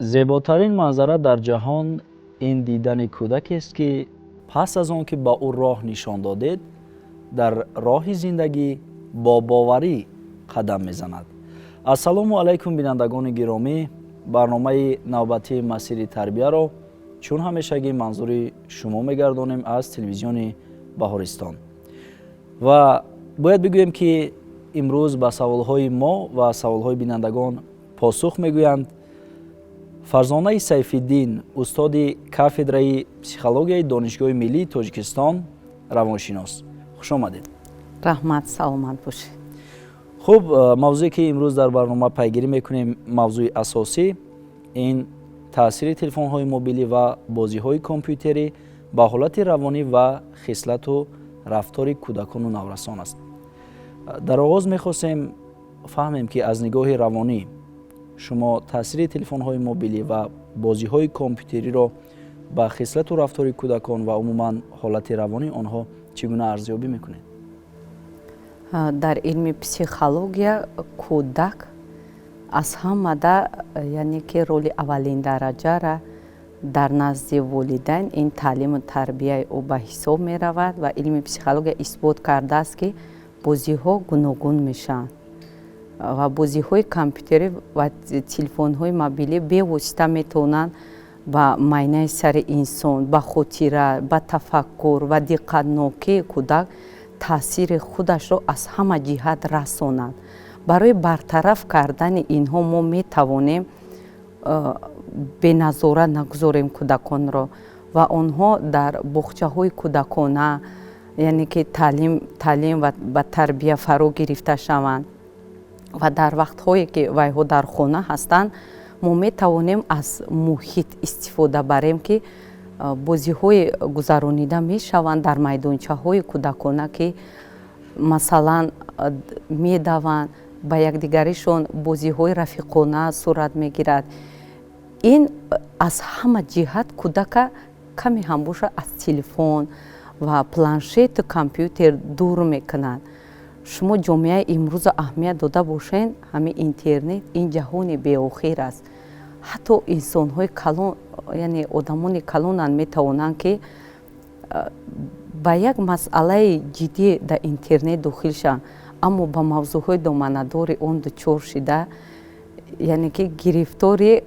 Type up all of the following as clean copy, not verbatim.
Зеботарин манзара дар ҷаҳон ин дидани кӯдакест, ки пас аз он ки ба ӯ роҳ нишон додед, дар роҳи зиндагӣ бо боварӣ қадам мезанад. Ассалому алайкум, бинандагони гиромӣ. Барномаи навбатии масири тарбияро чун ҳамешагӣ манзури шумо мегардонем аз телевизиони Баҳористон. Ва бояд бигӯем, ки имрӯз ба саволҳои мо ва саволҳои бинандагон посух мегӯянд Фарзонаи Сайфиддин, устоди кафедраи психологияи Донишгоҳи миллии Тоҷикистон, равоншинос. Хуш омадед. Раҳмат, саломат бошед. Хуб, мавзӯе ки имрӯз дар барнома пайгирӣ мекунем, мавзӯи асосӣ ин таъсири телефонҳои мобилӣ ва бозиҳои компютерӣ ба ҳолати равонӣ ва хислату рафтори кӯдакону наврасон аст. Дар оғоз мехостем фаҳмем, ки аз нигоҳи равонӣ шумо таъсири телефонҳои мобилӣ ва бозиҳои компютериро ба хислату рафтори кӯдакон ва умуман ҳолати равонии онҳо чӣ гуна арзёбӣ мекунед? Дар илми психология кӯдак аз ҳамада, яъне ки роли аввалиндараҷара дар назди волидайн ин таълиму тарбияи ӯ ба ҳисоб меравад. Ва илми психология исбот кардааст, ки бозиҳо гуногун мешаванд ва бозиҳои компютерӣ ва телефонҳои мобилӣ бевосита метавонанд ба майнаи сари инсон, ба хотира, ба тафаккур ва диққатнокии кӯдак таъсири худашро аз ҳама ҷиҳат расонанд. Барои бартараф кардани инҳо мо метавонем беназорат нагузорем кӯдаконро ва онҳо дар боғчаҳои кӯдакона, яъне ки таълим ва ба тарбия фаро гирифта шаванд. Ва дар вақтҳое ки вайҳо дар хона ҳастанд, мо метавонем аз муҳит истифода барем, ки бозиҳое гузаронида мешаванд дар майдончаҳои кӯдакона, ки масалан медаванд ба якдигаришон, бозиҳои рафиқона сурат мегирад. Ин аз ҳама ҷиҳат кӯдака каме ҳам бошад аз телефон ва планшету компютер дур мекунад. Шумо ҷомеаи имрӯза аҳамият дода бошед, ҳамин интернет ин ҷаҳони беохир аст. Ҳатто инсонҳои калон, яъне одамони калонанд, метавонанд, ки ба як масъалаи ҷиддӣ дар интернет дохил шаванд, аммо ба мавзӯъҳои доманадори он дучор шида, яъне ки гирифтори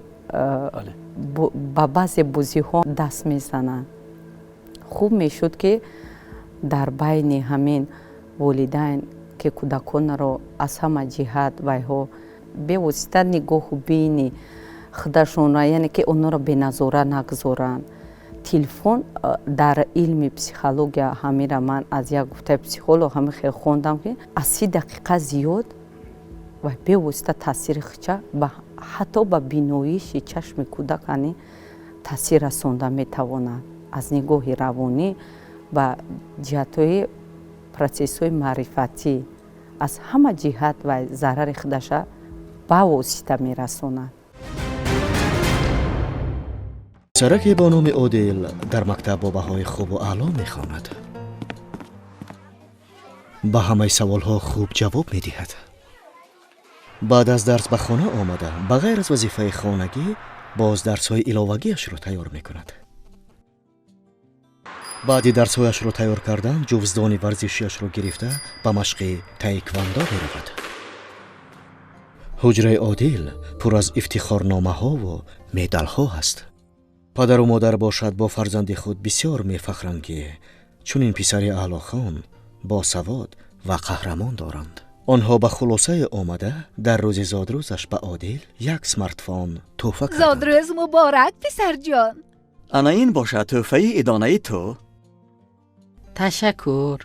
ба баъзе бозиҳо даст мезананд. Хуб мешуд, ки дар байни ҳамин волидайн, ки кӯдаконро аз ҳама ҷиҳат вайҳо бевосита нигоҳу бини худашонро, яъне ки онҳоро беназора нагузоранд. Телефон дар илми психология, ҳамира ман аз як гуфтаи психолог ҳами хел хондам, ки аз 30 дақиқа зиёд ва бевосита таъсири худша ҳатто ба биноиши чашми кӯдак ани таъсир расонда метавонад. Аз нигоҳи равонӣ ба ҷиҳатҳои процессҳои маърифатӣ аз ҳама ҷиҳат ва зарари худаша бавосита мерасонад. Писараке бо номи Одил дар мактаб бо баҳои хубу аъло мехонад, ба ҳамаи саволҳо хуб ҷавоб медиҳад. Баъд аз дарс ба хона омада, ба ғайр аз вазифаи хонагӣ, боз дарсҳои иловагиашро тайёр мекунад. Баъди дарсҳояшро тайёр кардан, ҷувздони варзишиашро гирифта, ба машқи таеквандо меравад. Ҳуҷраи Одил пур аз ифтихорномаҳову медалҳо ҳаст. Падару модар бошад, бо фарзанди худ бисёр мефахранд, ки чунин писари аълохон, босавод ва қаҳрамон доранд. Онҳо ба хулосае омада, дар рӯзи зодрӯзаш ба Одил як смартфон тӯҳфа карданд. Зодрӯз муборак, писарҷон! Ана ин бошад тӯҳфаи идонаи ту. Ташаккур.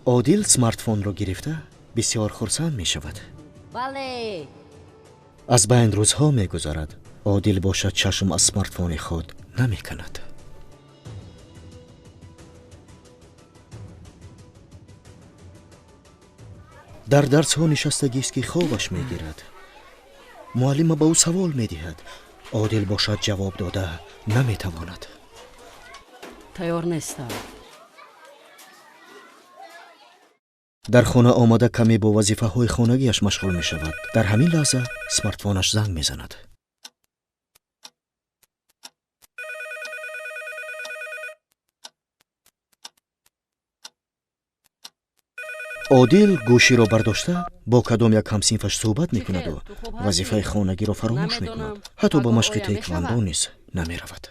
Одил смартфонро гирифта, бисёр хурсанд мешавад. Бале. Аз байн рӯзҳо мегузарад, Одил бошад, чашм аз смартфони худ намеканад. Дар дарсҳо нишастагист, ки хобаш мегирад. Муаллима ба ӯ савол медиҳад, Одил бошад, ҷавоб дода наметавонад. Тайёр нестам. Дар хона омада, каме бо вазифаҳои хонагиаш машғул мешавад. Дар ҳамин лаҳза смартфонаш занг мезанад. Одил гӯширо бардошта бо кадом як ҳамсинфаш суҳбат мекунаду вазифаи хонагиро фаромӯш мекунад. Ҳатто ба машқи таеквондо низ намеравад.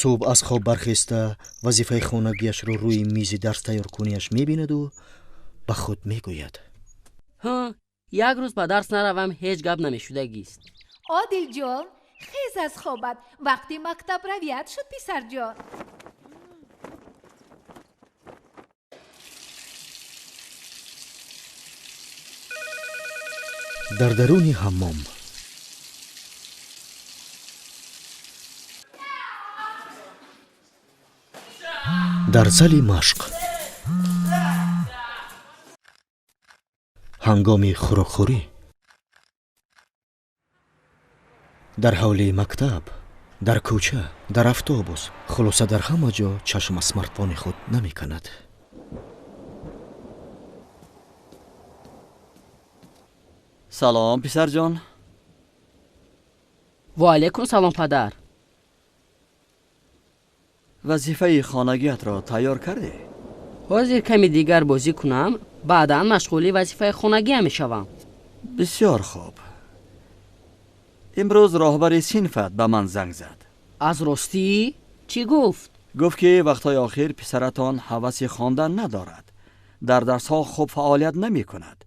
Субҳ аз хоб бархеста вазифаи хонагиашро рӯи мизи дарс тайёркуниаш мебинаду ба худ мегӯяд: Ҳа, як рӯз ба дарс наравам, ҳеҷ гап намешудагист. Одилҷон, хез аз хобат, вақти мактаб равият шуд, писарҷон. Дар даруни ҳаммом. Дар зали машқ. Ҳангоми хӯрокхӯрӣ. Дар ҳавлии мактаб, дар кӯча, дар автобус, хулоса, дар ҳама ҷо чашм аз смартфони худ намеканад. Салом, писарҷон. Ва алайкум салом, падар. Вазифаи хонагиатро тайёр кардӣ? Ҳозир ками дигар бозӣ кунам, баъдан машғули вазифаи хонагиам мешавам. Бисёр хуб. Имрӯз роҳбари синфат ба ман занг зад. Аз ростӣ? Чӣ гуфт? Гуфт, ки вақтҳои охир писаратон ҳаваси хондан надорад, дар дарсҳо хуб фаъолият намекунад.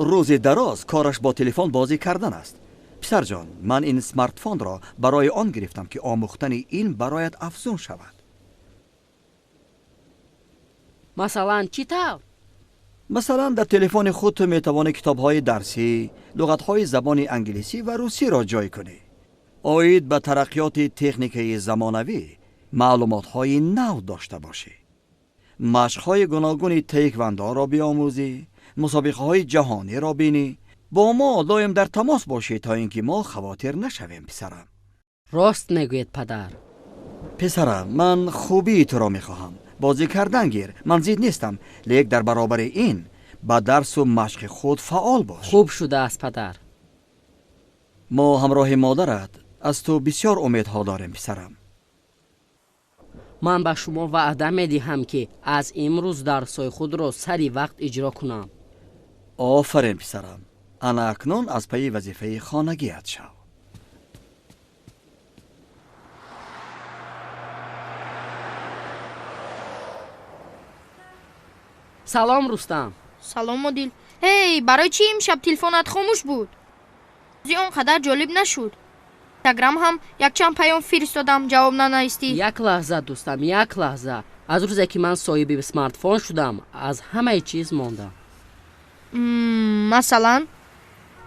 Рӯзи дароз кораш бо телефон бозӣ кардан аст. Писарҷон, ман ин смартфонро барои он гирифтам, ки омӯхтани илм бароят афзун шавад. Масалан, чӣ тавр? Масалан, дар телефони худ ту метавонӣ китобҳои дарсӣ, луғатҳои забони англисӣ ва русиро ҷой кунӣ. Оид ба тараққиёти техникаи замонавӣ маълумотҳои нав дошта бошӣ. Машқҳои гуногуни таеквондоро биомӯзӣ, мусобиқаҳои ҷаҳониро бинӣ. Бо мо доим дар тамос бошӣ, то ин ки мо хавотир нашавем, писарам. Рост мегӯед, падар. Писарам, ман хубии туро мехоҳам. Бозӣ кардан гир, ман зид нестам, лек дар баробари ин ба дарсу машқи худ фаъол бош. Хуб шудааст, падар. Мо ҳамроҳи модарат аз ту бисёр умедҳо дорем, писарам. Ман ба шумо ваъда медиҳам, ки аз имрӯз дарсҳои худро сари вақт иҷро кунам. Офарин, писарам. Ана акнун аз пайи вазифаи хонагиат шав. Салом, Рустам. Салом, Одил. Ҳей, барои чӣ имшаб телефонат хомӯш буд? Бозӣ он қадар ҷолиб нашуд. Инстаграм ҳам якчанд паём фиристодам, ҷавоб нанавистӣ. Як лаҳза, дӯстам, як лаҳза. Аз рӯзе ки ман соҳиби смартфон шудам, аз ҳамаи чиз мондам. Масалан?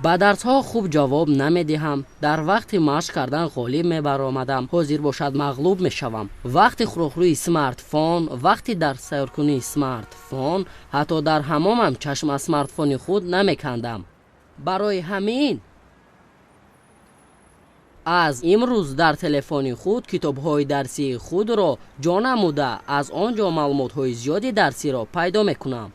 Ба дарсҳо хуб ҷавоб намедиҳам. Дар вақти машқ кардан ғолиб мебаромадам, ҳозир бошад мағлуб мешавам. Вақти хӯрокхӯрии смартфон, вақти дарс тайёркунии смартфон, ҳатто дар ҳамомам чашм аз смартфони худ намекандам. Барои ҳамин аз имрӯз дар телефони худ китобҳои дарсии худро ҷо намуда, аз он ҷо маълумотҳои зиёди дарсиро пайдо мекунам.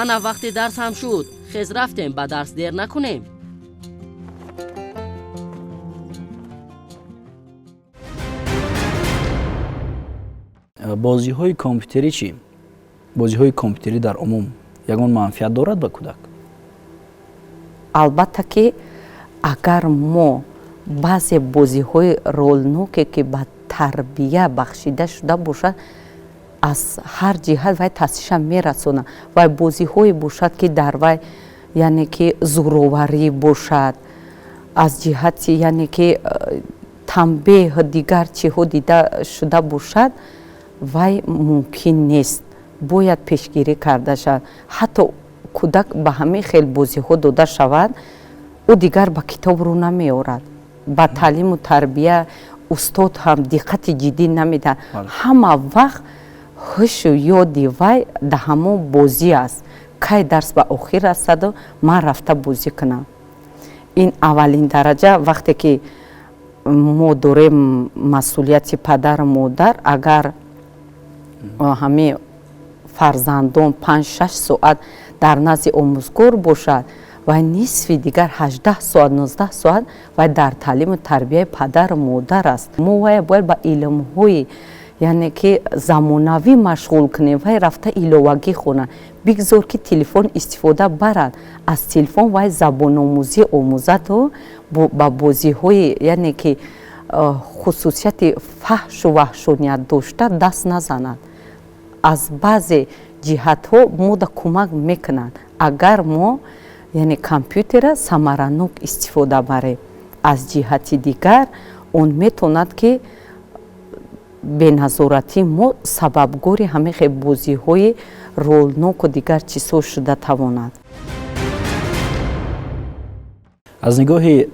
Ана вақти дарс ҳам шуд. Хез рафтем, ба дарс дер накунем. Бозиҳои компютерӣ чӣ? Бозиҳои компютерӣ дар умум ягон манфиат дорад ба кӯдак? Албатта ки агар мо баъзе бозиҳои ролноке, ки ба тарбия бахшида шуда бошад, аз ҳар ҷиҳат вай таъсиршам мерасонад. Вай бозиҳое бошад, ки дар вай, яъне ки зӯроварӣ бошад, аз ҷиҳати, яъне ки танбеҳ, дигар чиҳо дида шуда бошад, вай мумкин нест, бояд пешгирӣ карда шавад. Ҳатто кӯдак ба ҳамин хел бозиҳо дода шавад, ӯ дигар ба китоб рӯ намеорад, ба таълиму тарбия устод ҳам диққати ҷиддӣ намедиҳад. Ҳама вақт ҳушу ёди вай дар ҳамон бозӣ аст. Кай дарс ба охир расаду ман рафта бозӣ кунам. Ин аввалин дараҷа, вақте ки мо дорем масъулияти падару модар, агар ҳамин фарзандон 5-6 соат дар назди омӯзгор бошад ва нисфи дигар 18 соат, 19 соат вай дар таълиму тарбияи падару модар аст. Мо вая бояд ба илмҳои, яъне ки замонавӣ машғул кунем. Вай рафта иловагӣ хонад, бигзор ки телефон истифода барад, аз телефон вай забономӯзӣ омӯзаду ба бозиҳои, яъне ки хусусияти фаҳшу ваҳшоният дошта даст назанад. Аз баъзе ҷиҳатҳо мода кӯмак мекунанд, агар мо, яъне компютера самаранок истифода барем. Аз ҷиҳати дигар он метавонад ки беназоратии мо сабабгори ҳамин хел бозиҳои ролноку дигар чизҳо шуда тавонад. Аз нигоҳи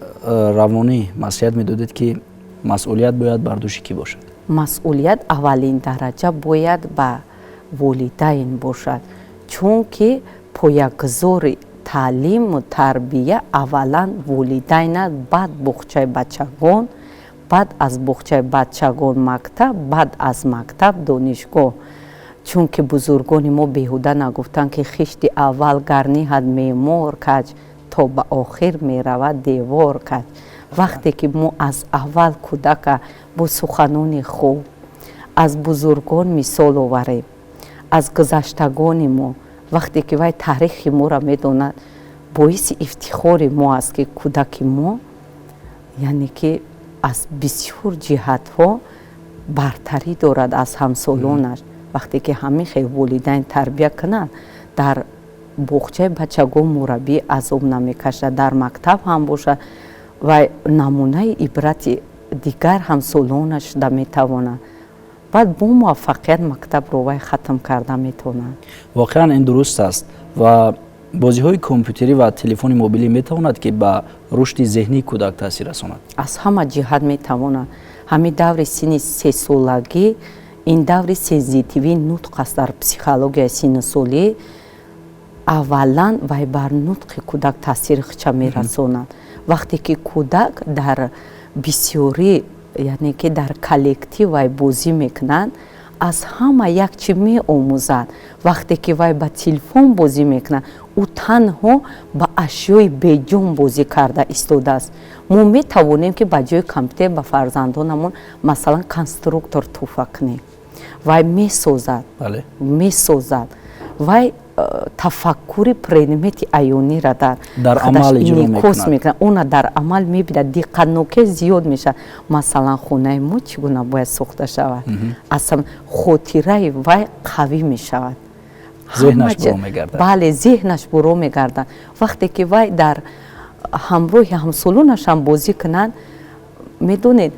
равонӣ маслиҳат медодед, ки масъулият бояд бар дӯши кӣ бошад? Масъулият аввалин дараҷа бояд ба волидайн бошад, чунки поягузори таълиму тарбия аввалан волидайн аст, баъд боғчаи бачагон, баъд аз боғчаи бачагон мактаб, баъд аз мактаб донишгоҳ. Чунки бузургони мо беҳуда нагуфтанд, ки хишти аввал гар ниҳад меъмор каҷ, то ба охир меравад девор каҷ. Вақте ки мо аз аввал кӯдака бо суханони хуб, аз бузургон мисол оварем, аз гузаштагони мо, вақте ки вай таърихи моро медонад, боиси ифтихори мо аст, ки кӯдаки мо, яъне ки аз бисёр ҷиҳатҳо бартарӣ дорад аз ҳамсолонаш. Вақте ки ҳамин хел волидайн тарбия кунанд, дар боғчаи бачагон мураббӣ азоб намекашад, дар мактаб ҳам бошад ва намунаи ибрати дигар ҳамсолонаш шуда метавонад. Баъд бо муваффақият мактабро вай хатм карда метавонад. Воқеан, ин дуруст аст. Ва бозиҳои компютерӣ ва телефони мобилӣ метавонад, ки ба рушди зеҳнии кӯдак таъсир расонад? Аз ҳама ҷиҳат метавонад. Ҳамин даври синни 3-солагӣ, ин даври сензитивии нутқ аст. Дар психологияи синнусолӣ аввалан вай бар нутқи кӯдак таъсири худша мерасонад. Вақте ки кӯдак дар бисёрӣ, яъне ки дар коллектив вай бозӣ мекунад, аз ҳама як чӣ меомӯзад. Вақте ки вай ба телефон бозӣ мекунад, ӯ танҳо ба ашёи беҷон бозӣ карда истодааст. Мо метавонем, ки ба ҷои компютер ба фарзандонамон, масалан, конструктор тӯҳфа кунем. Вай месозад, месозад, вай тафаккури предмети аёнира дар дар амал инъикос мекунад, она дар амал мебинад, диққатнокӣ зиёд мешавад. Масалан, хонаи мо чӣ гуна бояд сохта шавад, аслан хотираи вай қавӣ мешавад. Зеҳнаш буро мегардад. Бале, зеҳнаш буро мегардад. Вақте ки вай дар ҳамроҳи ҳамсолонашам бозӣ кунад, медонед,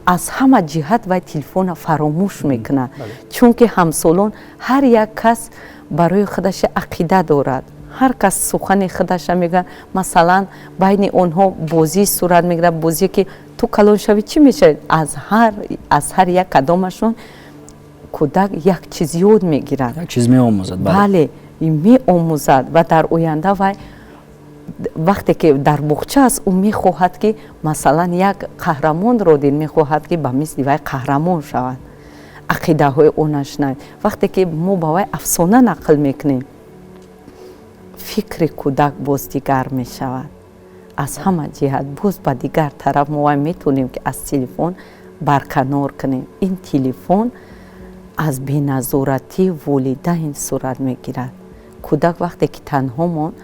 аз ҳама ҷиҳат вай телефона фаромӯш мекунад, чунки ҳамсолон, ҳар як кас барои худаша ақида дорад, ҳар кас сухани худаша мегӯяд. Масалан, байни онҳо бозӣ сурат мегирад, бозие ки ту калон шавӣ, чӣ мешавӣ. Аз ҳар як кадомашон кӯдак як чиз ёд мегирад. Як чиз меомӯзад. Бале, меомӯзад. Ва дар оянда вай вақте ки дар боғча аст, ӯ мехоҳад, ки масалан як қаҳрамонро дид, мехоҳад, ки ба мисли вай қаҳрамон шавад, ақидаҳои ӯ нашунавад. Вақте ки мо ба вай афсона нақл мекунем, фикри кӯдак боз дигар мешавад. Аз ҳама ҷиҳат боз ба дигар тараф мо вай метавонем, ки аз телефон барканор кунем. Ин телефон аз беназоратии волидайн сурат мегирад. Кӯдак вақте ки танҳо монд,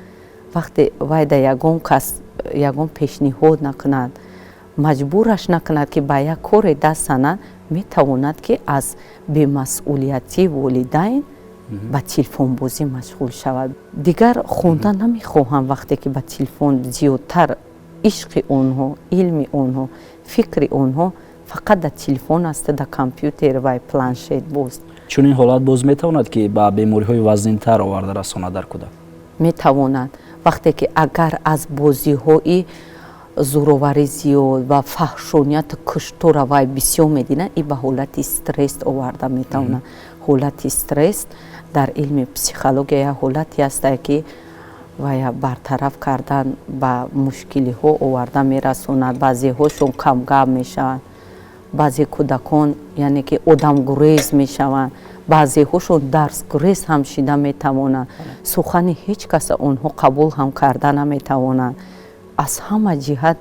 вақте вай да ягон кас ягон пешниҳод накунад, маҷбураш накунад, ки ба як коре даст занад, метавонад, ки аз бемасъулиятии волидайн ба телефонбозӣ машғул шавад. Дигар хонда намехоҳам. Вақте ки ба телефон зиёдтар ишқи онҳо, илми онҳо, фикри онҳо фақат дар телефон аст, дар компютер ва планшет боз. Чунин ҳолат боз метавонад, ки ба бемориҳои вазнинтар оварда расонад дар кӯдак? Метавонад. Вақте ки агар аз бозиҳои зӯроварӣ зиёд ва фаҳшонияту куштора вай бисёр мединад, и ба ҳолати стресс оварда метавонад. Ҳолати стресс дар илми психология як ҳолате ҳастае, ки Ва я бартараф кардан ба мушкилиҳо оварда мерасонад. Баъзеҳошон камгап мешаванд, баъзе кӯдакон, яъне ки одамгурез мешаванд, баъзеҳошон дарсгурез ҳам шида метавонанд, сухани ҳеҷ каса онҳо қабул ҳам карда наметавонанд. Аз ҳама ҷиҳат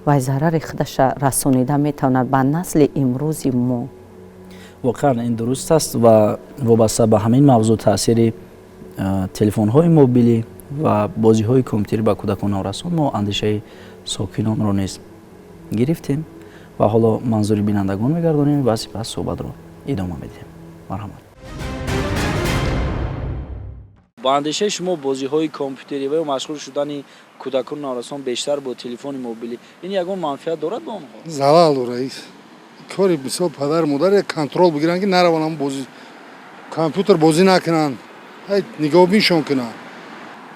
вай зарари худаша расонида метавонад ба насли имрӯзи мо. Воқеан, ин дуруст аст ва вобаста ба ҳамин мавзӯъ, таъсири телефонҳои мобилӣ ва бозиҳои компютерӣ ба кӯдакон, наврасон, мо андешаи сокинонро низ гирифтем ва ҳоло манзури бинандагон мегардонем ва сипас суҳбатро идома медиҳем. Марҳамат. Ба андешаи шумо, бозиҳои компютерӣ ва ё машғул шудани кӯдакону наврасон бештар бо телефони мобилӣ, ин ягон манфиат дорад ба онҳо? Залал дора. Кори мисол падару модар як контроль бигиранд, ки нараванд бози компютер бозӣ накунанд, нигоҳбиншон кунанд.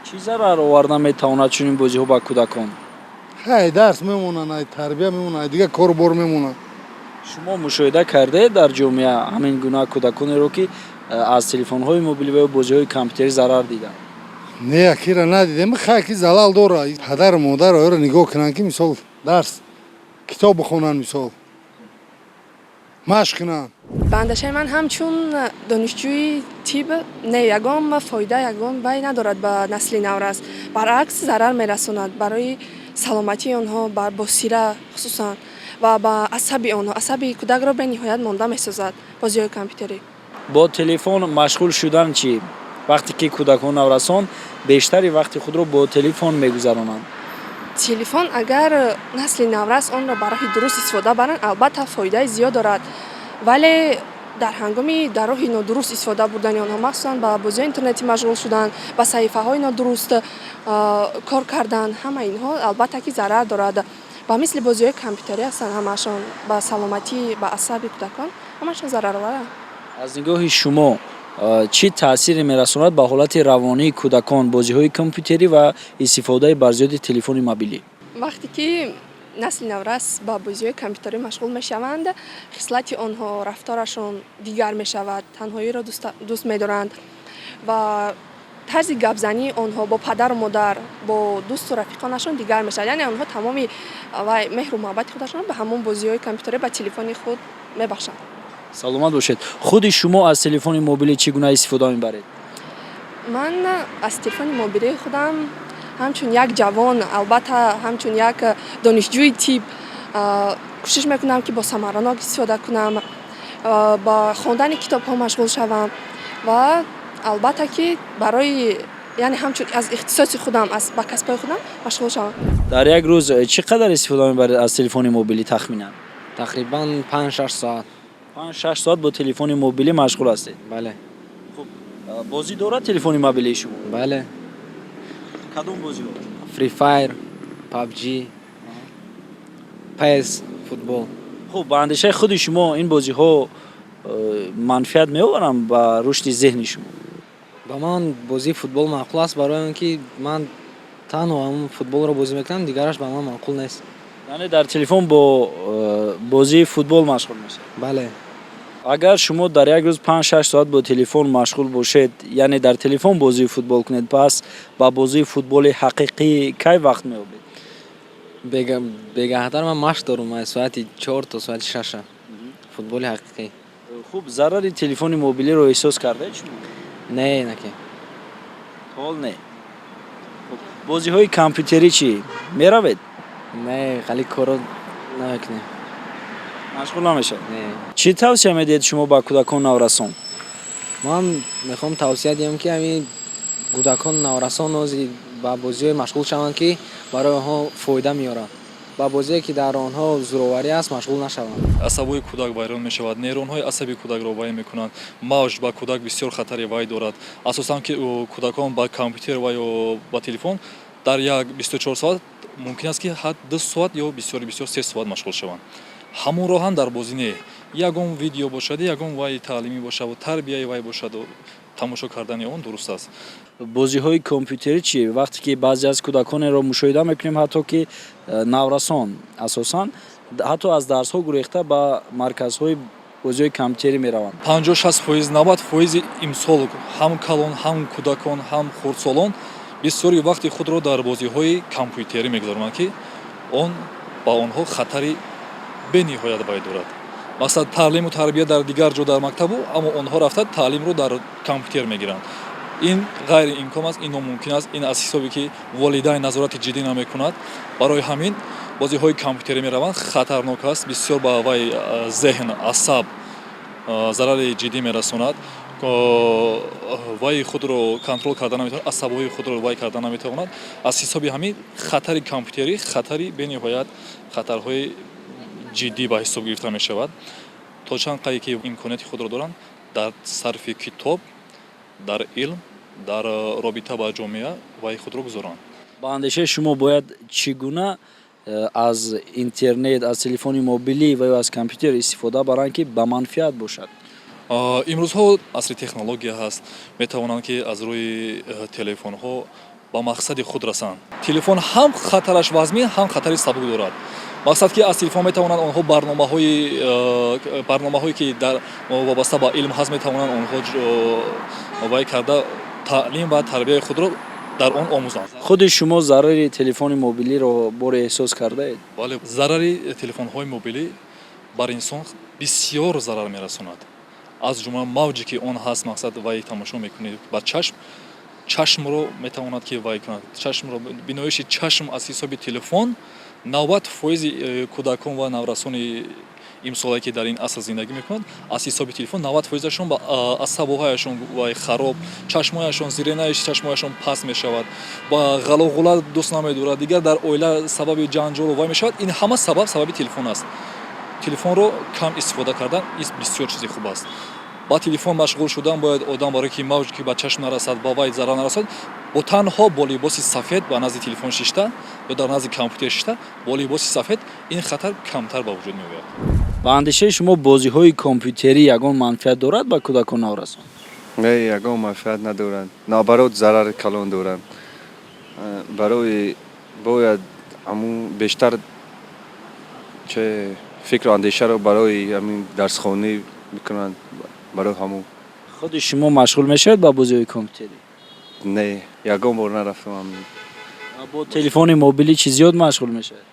Чӣ зарар оварда метавонад чунин бозиҳо ба кӯдакон? Ҳай, дарс мемонанд, ай тарбия мемонанд, ай дигар кору бор мемонанд. Шумо мушоҳида кардаед дар ҷомеа ҳамин гуна кӯдаконеро, ки аз телефонҳои мобилӣ ва ё бозиҳои компютерӣ зарар диданд? Не, якира надидем. Хай, ки залал дора. Падару модар оёро нигоҳ кунанд, ки мисол дарс, китоб бихонанд, мисол машқ кунанд. Ба андешаи ман, ҳамчун донишҷӯи тиб, не, ягон фоида, ягон вай надорад ба насли наврас. Баръакс, зарар мерасонад барои саломатии онҳо, бар босира хусусан ва ба асаби онҳо. Асаби кӯдакро бениҳоят монда месозад бозиҳои компютерӣ. Бо телефон машғул шудан чӣ, вақте ки кӯдакон, наврасон бештари вақти худро бо телефон мегузаронанд? Телефон, агар насли наврас онро ба роҳи дуруст истифода баранд, албатта, фоидаи зиёд дорад, вале дар ҳангоми дар роҳи нодуруст истифода бурдани онҳо, махсусан ба бозиҳои интернетӣ машғул шудан, ба саҳифаҳои нодуруст кор кардан, ҳама инҳо албатта ки зарар дорад. Ба мисли бозиҳои компютерӣ ҳастанд ҳамаашон, ба саломатӣ, ба асаби кӯдакон ҳамашон зарароваранд. Аз нигоҳи шумо, чӣ таъсире мерасонад ба ҳолати равонии кӯдакон бозиҳои компютерӣ ва истифодаи барзиёди телефони мобилӣ? Вақте ки насли наврас ба бозиҳои компютерӣ машғул мешаванд, хислати онҳо, рафторашон дигар мешавад, танҳоиро дӯст медоранд ва тарзи гапзании онҳо бо падару модар, бо дӯсту рафиқонашон дигар мешавад. Яъне онҳо тамоми вай меҳру муҳаббати худашонро ба ҳамон бозиҳои компютерӣ, ба телефони худ мебахшанд. Саломат бошед. Худи шумо аз телефони мобилӣ чӣ гуна истифода мебаред? Ман аз телефони мобилии худам ҳамчун як ҷавон, албатта, ҳамчун як донишҷӯи тиб кӯшиш мекунам, ки босамаранок истифода кунам, ба хондани китобҳо машғул шавам ва албатта ки барои, яъне ҳамчун аз ихтисоси худам, аз ба касбҳои худам машғул шавам. Дар як рӯз чӣ қадар истифода мебаред аз телефони мобилӣ тахминан? Тақрибан 5-6 соат. 5-6 соат бо телефони мобилӣ машғул ҳастед? Бале. Хуб, бозӣ дорад телефони мобилии шумо? Бале. Кадом бозиҳо? Free Fire, PUBG, PES, футбол. Хуб, ба андешаи худи шумо, ин бозиҳо манфиат меоваранд ба рушди зеҳни шумо? Ба ман бозии футбол маъқул аст, барои он ки ман танҳо ҳамон футболро бозӣ мекунам, дигараш ба ман маъқул нест. Яъне дар телефон бо бозии футбол машғул мешавед? Бале. Агар шумо дар як рӯз 5-6 соат бо телефон машғул бошед, яъне дар телефон бозии футбол кунед, пас ба бозии футболи ҳақиқӣ кай вақт меёбед? Бегаҳтар ман машқ дорум аз соати 4 то соати 6-а футболи ҳақиқӣ. Хуб, зарари телефони мобилиро эҳсос кардаед шумо? Не, наке. Ҳол не. Хуб, бозиҳои компютерӣ чӣ, меравед? Не, хали корро намекунем. Машғул намешавед? Не. Чӣ тавсия медиҳед шумо ба кӯдакон, наврасон? Ман мехоҳам тавсия диҳам, ки ҳамин кӯдакон, наврасон ҳозир ба бозиҳое машғул шаванд, ки барои онҳо фоида меорад, ба бозие, ки дар онҳо зӯроварӣ аст, машғул нашаванд. Асабҳои кӯдак вайрон мешавад, нейронҳои асаби кӯдакро вай мекунанд. Мавҷ ба кӯдак бисёр хатари вай дорад, асосан ки кӯдакон ба компютер ва ё ба телефон дар як 24 соат мумкин аст, ки ҳад 2 соат ё бисёри бисёр 3 соат машғул шаванд. Ҳамонро ҳам дар бозӣ не, ягон видео бошад, ягон вай таълимӣ бошаду тарбияи вай бошаду тамошо кардани он дуруст аст. Бозиҳои компютерӣ чӣ, вақте ки баъзе аз кӯдаконеро мушоҳида мекунем, ҳатто ки наврасон асосан, ҳатто аз дарсҳо гурехта ба марказҳои бозиҳои компютерӣ мераванд? 50-60%, 90 фоизи имсол ҳам калон, ҳам кӯдакон, ҳам хурдсолон. Бисёри вақти худро дар бозиҳои компютерӣ мегузаронанд, ки он ба онҳо хатари бениҳоят вай дорад. Масалан, таълиму тарбия дар дигар ҷо, дар мактабу, аммо онҳо рафта таълимро дар компютер мегиранд. Ин ғайриимкон аст, ин номумкин аст. Ин аз ҳисобе ки волидайн назорати ҷиддӣ намекунад, барои ҳамин бозиҳои компютерӣ мераванд. Хатарнок аст бисёр, ба вай зеҳн, асаб зарари ҷиддӣ мерасонад. Вай худро контрол карда наметавонад, асабҳои худро вай карда наметавонад. Аз ҳисоби ҳамин хатари компютерӣ хатари бениҳоят, хатарҳои ҷиддӣ ба ҳисоб гирифта мешавад. То чанд қадре ки имконияти худро доранд, дар сарфи китоб, дар илм, дар робита ба ҷомеа вай худро гузоранд. Ба андешаи шумо, бояд чӣ гуна аз интернет, аз телефони мобилӣ ва ё аз компютер истифода баранд, ки ба манфиат бошад? Имрӯзҳо асри технология ҳаст. Метавонанд, ки аз рӯи телефонҳо ба мақсади худ расанд. Телефон ҳам хатараш вазмин, ҳам хатари сабук дорад. Мақсад, ки аз телефон метавонанд онҳо барномаҳое, ки дар вобаста ба илм ҳаст, метавонанд онҳо вай карда, таълим ва тарбияи худро дар он омӯзанд. Худи шумо зарари телефони мобилиро боре эҳсос кардаед? Бале, зарари телефонҳои мобилӣ бар инсон бисёр зарар мерасонад. Аз ҷумла мавҷе, ки он ҳаст, мақсад, вай тамошо мекунед ба чашм, чашмро метавонад, ки вай кунад, чашмро, биноиши чашм аз ҳисоби телефон. 90 фоизи кӯдакон ва наврасони имсолае, ки дар ин аср зиндагӣ мекунанд, аз ҳисоби телефон 90 фоизашон ба асабҳояшон вай хароб, чашмҳояшон, зрение чашмҳояшон паст мешавад, ба ғалоғула дӯст намедорад, дигар дар оила сабаби ҷанҷолу вай мешавад. Ин ҳама сабаби телефон аст. Телефонро кам истифода кардан бисёр чизи хуб аст. Ба телефон машғул шудан бояд одам, барое ки мавҷ ки ба чашм нарасад, ба вай зарар нарасад, бо танҳо бо либоси сафед ба назди телефон шишта ё дар назди компютер шишта, бо либоси сафед, ин хатар камтар ба вуҷуд меояд. Ба андешаи шумо, бозиҳои компютерӣ ягон манфиат дорад ба кӯдакон, наврасон? Не, ягон манфиат надоранд, наоборот, зарари калон доранд. Барои бояд ҳамун бештар че фикру андешаро барои ҳамин дарсхонӣ бикунанд, барои ҳамун. Худи шумо машғул мешавед ба бозиҳои компютерӣ? Не, ягон бор нарафтам. Бо телефони мобилӣ чӣ зиёд машғул мешавед?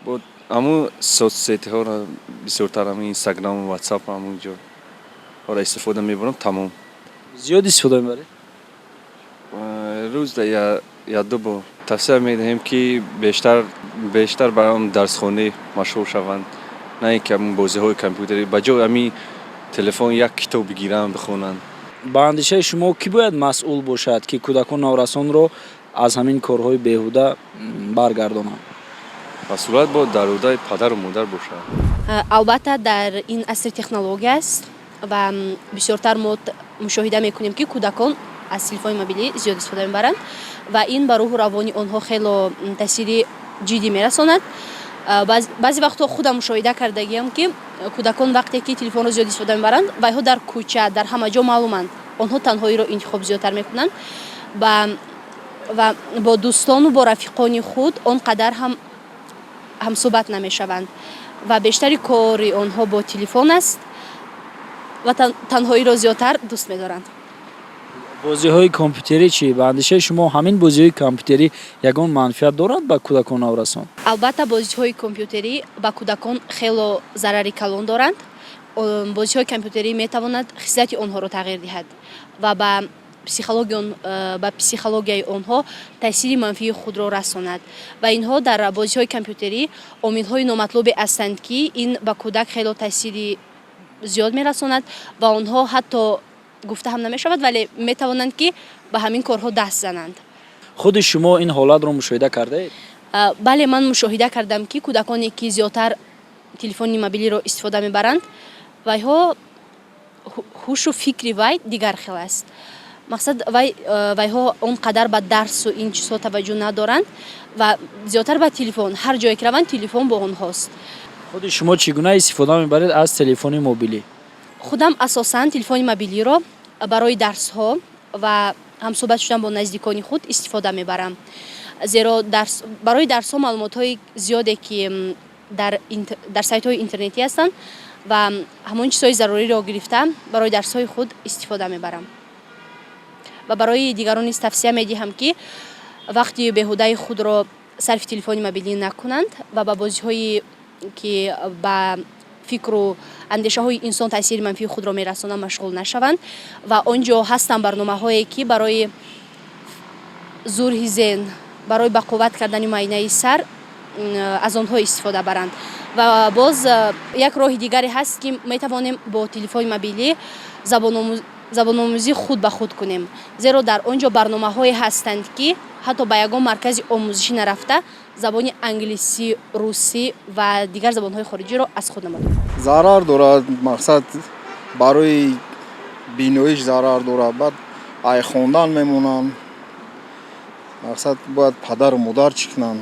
Бо ҳамун соцсетиҳоро бисёртар, ҳамин Инстаграму Ватсап, ҳамун ҷоҳоро истифода мебарам, тамом. Зиёд истифода мебаред? Рӯзда як ду бор. Тавсия медиҳем, ки бештар бар он дарсхонӣ машғул шаванд, на ин ки ҳамун бозиҳои компютерӣ. Ба ҷои ҳамин телефон як китоб бигиранд, бихонанд. Ба андешаи шумо, кӣ бояд масъул бошад, ки кӯдакон, наврасонро аз ҳамин корҳои беҳуда баргардонанд? Масъулият бояд дар ӯҳдаи падару модар бошад. Албатта, дар ин асри технология аст ва бисёртар мо мушоҳида мекунем, ки кӯдакон аз телефони мобилӣ зиёд истифода мебаранд ва ин ба рӯҳу равони онҳо хело таъсири ҷиддӣ мерасонад. Баъзе вақтҳо худам мушоҳида кардагиам, ки кӯдакон вақте ки телефонро зиёд истифода мебаранд, вайҳо дар кӯча, дар ҳама ҷо маълуманд. Онҳо танҳоиро интихоб зиёдтар мекунанд ва бо дӯстону бо рафиқони худ он қадар ҳам ҳамсӯҳбат намешаванд ва бештари кори онҳо бо телефон аст ва танҳоиро зиёдтар дӯст медоранд. Бозиҳои компютерӣ чӣ? Ба андешаи шумо, ҳамин бозиҳои компютерӣ ягон манфиат дорад ба кӯдакон, наврасон? Албатта, бозиҳои компютерӣ ба кӯдакон хело зарари калон доранд. Бозиҳои компютерӣ метавонад хислати онҳоро тағйир диҳад ва ба психологияи онҳо таъсири манфии худро расонад. Ва инҳо дар бозиҳои компютерӣ омилҳои номатлубе ҳастанд, ки ин ба кӯдак хело таъсири зиёд мерасонад ва онҳо ҳатто гуфта ҳам намешавад, вале метавонанд, ки ба ҳамин корҳо даст зананд. Худи шумо ин ҳолатро мушоҳида кардаед? Бале, ман мушоҳида кардам, ки кӯдаконе, ки зиёдтар телефони мобилиро истифода мебаранд, вайҳо ҳушу фикри вай дигар хел аст. Мақсад, вайҳо он қадар ба дарсу ин чизҳо таваҷҷӯҳ надоранд ва зиёдтар ба телефон. Ҳар ҷое ки раванд, телефон бо онҳост. Худи шумо чӣ гуна истифода мебаред аз телефони мобилӣ? Худам асосан телефони мобилиро барои дарсҳо ва ҳамсӯҳбат шудан бо наздикони худ истифода мебарам, зеро барои дарсҳо маълумотҳои зиёде, ки дар сайтҳои интернетӣ ҳастанд, ва ҳамон чизҳои заруриро гирифта, барои дарсҳои худ истифода мебарам. Ва барои дигарон низ тавсия медиҳам, ки вақти беҳудаи худро сарфи телефони мобилӣ накунанд ва ба бозиҳое, ки ба фикру андешаҳои инсон таъсири манфии худро мерасонанд, машғул нашаванд. Ва он ҷо ҳастанд барномаҳое, ки барои зурҳи зеҳн, барои бақувват кардани майнаи сар, аз онҳо истифода баранд. Ва боз як роҳи дигаре ҳаст, ки метавонем бо телефони мобилӣ забономӯзӣ худ ба худ кунем, зеро дар он ҷо барномаҳое ҳастанд, ки ҳатто ба ягон маркази омӯзишӣ нарафта, забони англисӣ, русӣ ва дигар забонҳои хориҷиро аз худ намудем. Зарар дорад, мақсад, барои биноиш зарар дорад, баъд ай хондан мемонанд. Мақсад, бояд падару модар чӣ кунанд,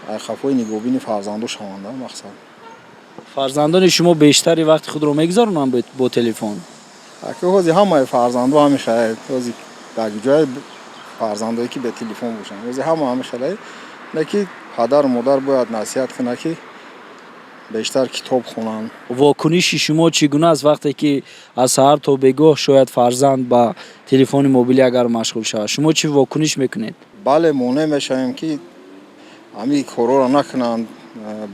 ай қафои нигоҳбини фарзандо шаванд, мақсад. Фарзандони шумо бештари вақти худро мегузаронанд бо телефон? Аки, ҳозир ҳамаи фарзандо ҳами хеле. Ҳозир дар ҷое фарзандое, ки бе телефон бошанд, ҳозир ҳама ҳами хеле. Не ки падару модар бояд насиҳат кунад, ки бештар китоб хонанд. Вокуниши шумо чӣ гуна аст, вақте ки аз саҳар то бегоҳ шояд фарзанд ба телефони мобилӣ агар машғул шавад, шумо чӣ вокуниш мекунед? Бале, монеъ мешавем, ки ҳамин корҳоро накунанд,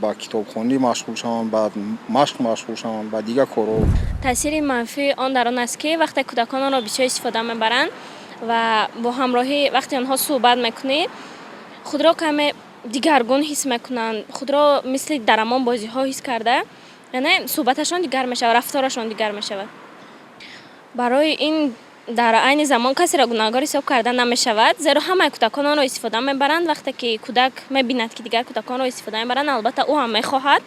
ба китобхонӣ машғул шаванд, ба машқ машғул шаванд, ба дигар корҳо. Таъсири манфии он дар он аст, ки вақте кӯдакон онро бисёр истифода мебаранд ва бо ҳамроҳӣ вақте онҳо суҳбат мекунӣ, худро каме дигаргун ҳис мекунанд, худро мисли дар ҳамон бозиҳо ҳис карда, яъне суҳбаташон дигар мешавад, рафторашон дигар мешавад. Барои ин дар айни замон касеро гунаҳгор ҳисоб карда намешавад, зеро ҳамаи кӯдакон онро истифода мебаранд. Вақте ки кӯдак мебинад, ки дигар кӯдаконро истифода мебаранд, албатта, ӯ ҳам мехоҳад.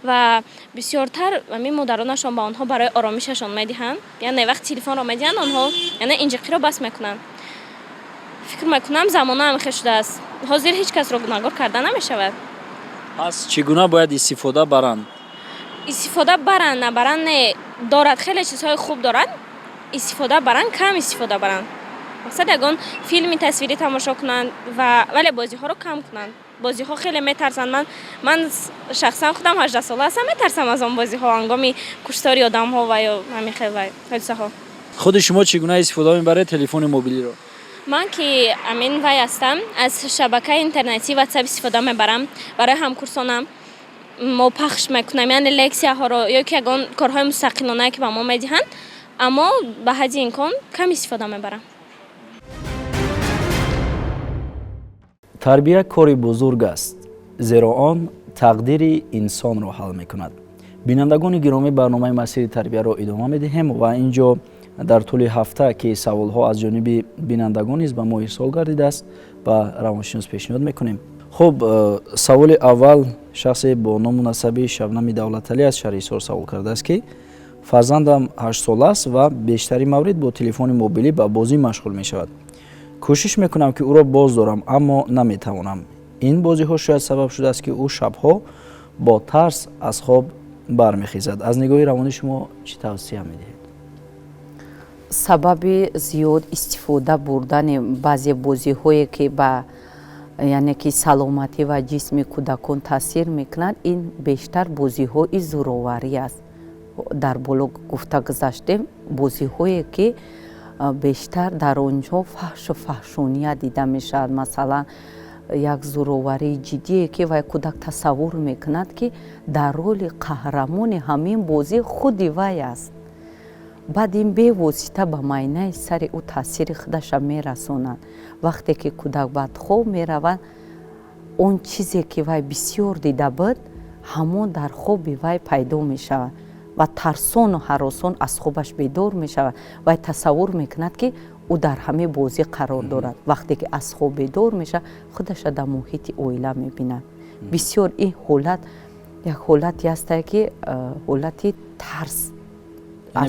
Ва бисёртар ҳамин модаронашон ба онҳо барои оромишашон медиҳанд, яъне вақти телефонро медиҳанд, онҳо яъне инҷиқиро бас мекунанд. Фикр мекунам, замона ҳамихел шудааст, ҳозир ҳеҷ касро гунаҳгор карда намешавад. Пас чӣ гуна бояд истифода баранд? Истифода баранд, набаранд не, дорад, хеле чизҳои хуб дорад. Истифода баранд, кам истифода баранд, мақсад, ягон филми тасвирӣ тамошо кунанд ва вале бозиҳоро кам кунанд. Бозиҳо хеле метарсанд. Ман шахсан худам 18сола ҳастам, метарсам аз он бозиҳо, ҳангоми куштори одамҳо ва ё ҳамин хел ҳодисаҳо. Худи шумо чӣ гуна истифода мебаред телефони мобилиро? Ман ки амин вай ҳастам, аз шабакаи интернетӣ Ватсап истифода мебарам. Барои ҳамкурсонам мо пахш мекунем, яъне лексияҳоро ё ки ягон корҳои мустақилонае, ки ба мо медиҳанд, аммо ба ҳадди имкон кам истифода мебарам. Тарбия кори бузург аст, зеро он тақдири инсонро ҳал мекунад. Бинандагони гиромӣ, барномаи масири тарбияро идома медиҳем ва ин ҷо дар тӯли ҳафта, ки саволҳо аз ҷониби бинандагон низ ба мо ирсол гардидааст, ба равоншинос пешниҳод мекунем. Хуб, саволи аввал: шахсе бо ному насаби Шабнами Давлаталӣ аз шаҳри Ҳисор савол кардааст, ки фарзандам 8сола аст ва бештари маврид бо телефони мобилӣ ба бозӣ машғул мешавад. Кӯшиш мекунам, ки ӯро боз дорам, аммо наметавонам. Ин бозиҳо шояд сабаб шудааст, ки ӯ шабҳо бо тарс аз хоб бармехезад. Аз нигоҳи равонӣ шумо чӣ тавсия медиҳед? Сабаби зиёд истифода бурдани баъзе бозиҳое, ки ба, яъне ки, саломатӣ ва ҷисми кӯдакон таъсир мекунад, ин бештар бозиҳои зӯроварӣ аст. Дар боло гуфта гузаштем, бозиҳое, ки бештар дар он ҷо фаҳшу фаҳшоният дида мешавад, масалан, як зӯроварии ҷиддие, ки вай кӯдак тасаввур мекунад, ки дар роли қаҳрамони ҳамин бозӣ худи вай аст. Баъд ин бевосита ба майнаи сари ӯ таъсири худаша мерасонад. Вақте ки кӯдак баъд хоб меравад, он чизе, ки вай бисёр дида буд, ҳамон дар хоби вай пайдо мешавад ва тарсону ҳаросон аз хобаш бедор мешавад. Вай тасаввур мекунад, ки ӯ дар ҳамин бозӣ қарор дорад. Вақте ки аз хоб бедор мешавад, худаша дар муҳити оила мебинад. Бисёр ин ҳолат як ҳолате ҳастае, ки ҳолати тарс.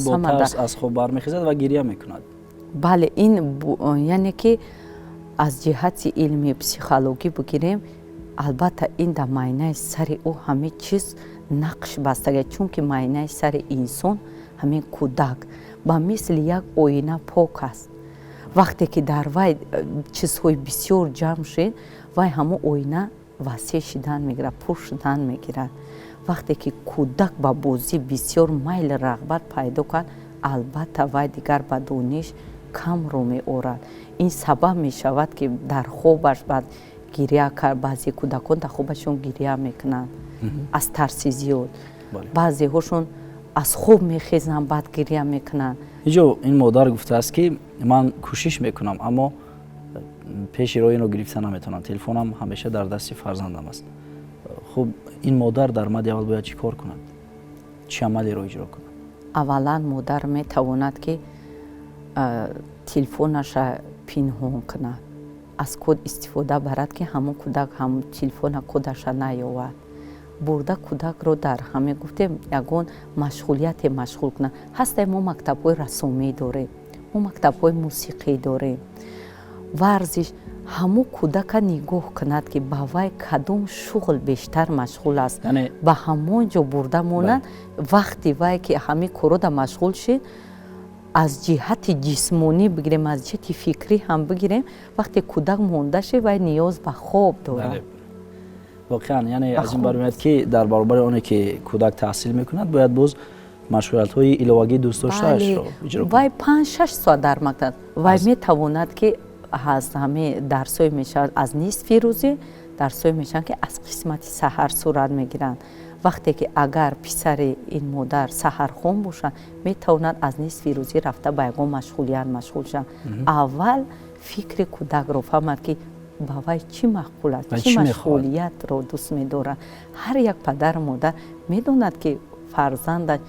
Бо тарс аз хоб бармехезад ва гиря мекунад. Бале, ин, яъне ки, аз ҷиҳати илми психологӣ бигирем, албатта, ин дар майнаи сари ӯ ҳамин чиз нақш бастага, чунки майнаи сари инсон, ҳамин кӯдак, ба мисли як оина пок аст. Вақте ки дар вай чизҳои бисёр ҷамъ шид, вай ҳамон оина васеъ шидан мегирад, пур шудан мегирад. Вақте ки кӯдак ба бозӣ бисёр майл, рағбат пайдо кард, албатта, вай дигар ба дониш камро меорад. Ин сабаб мешавад, ки дар хобаш баъд гиря кард. Баъзе кӯдакон дар хобашон гиря мекунанд аз тарси зиёд, баъзеҳошон аз хоб мехезанд, баъд гиря мекунанд. Инҷо ин модар гуфтааст, ки ман кӯшиш мекунам, аммо пеши роҳ инро гирифта наметавонам, телефонам ҳамеша дар дасти фарзандам аст. Хуб, ин модар дар мадди аввал бояд чӣ кор кунад, чӣ амалеро иҷро кунад? Аввалан, модар метавонад, ки телефонаша пинҳон кунад, аз код истифода барад, ки ҳамон кӯдак ҳам телефона кодаша наёвад. Бурда кӯдакро дар ҳаме гуфтем, ягон машғулияте машғул кунад. Ҳастай, мо мактабҳои рассомӣ дорем, мо мактабҳои мусиқӣ дорем, варзиш. Ҳамун кӯдака нигоҳ кунад, ки ба вай кадом шуғл бештар машғул аст, ба ҳамон ҷо бурда монад. Вақти вай ки ҳамин корода машғул шид, аз ҷиҳати ҷисмонӣ бигирем, аз ҷиҳати фикрӣ ҳам бигирем, вақте кӯдак монда шид, вай ниёз ба хоб дорад. Воқеан, яъне аз ин бармеояд, ки дар баробари оне ки кӯдак таҳсил мекунад, бояд боз машғулиятҳои иловагии дӯстдоштаашро иҷро. Вай 5-6 соат дар мактаб, вай метавонад, ки аз ҳамин дарсҳое мешавад аз нисфи рӯзӣ, дарсҳое мешаванд, ки аз қисмати саҳар сурат мегиранд. Вақте ки агар писари ин модар саҳархон бошад, метавонад аз нисфи рӯзӣ рафта ба ягон машғулият машғул шавад. Аввал фикри кӯдакро фаҳмад, ки ба вай чӣ маъқул аст, чӣ машғулиятро дӯст медорад. Ҳар як падару модар медонад, ки фарзандаш